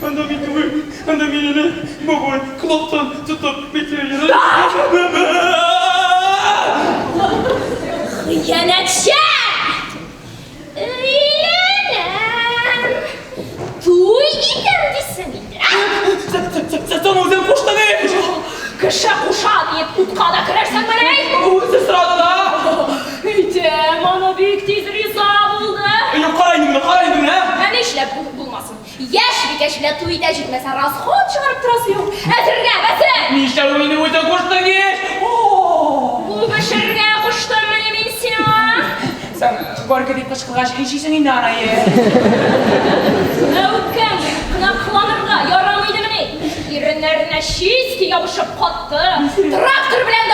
Анда мин түгел, анда мин әнә бабай колактан тотып бетерә. Хыянәтче! Өйләнәм! Туй итәм дисең инде, ә? Син үзең куштың ич! Кеше куша диеп утка да керерсеңмени? Үзе сорады да! Әйтәм, аны бик тиз риза булды. Юк, кара инде менә, кара инде менә! Ә нишләп булмасын? Яшь бикәч белән туй итә җитмәсә, расход чыгарып торасы юк. Әзергә, әзер! Нишләвең инде үзең куштың ич! Үбешергә куштыммыни мин сиңа? Сән горько дип кычкыргач, ничисең инде аны, әйе? Ә үпкәң кына кыланырга ярамый идемени? Иреннәренә чиски ябышып катты. Трактор белән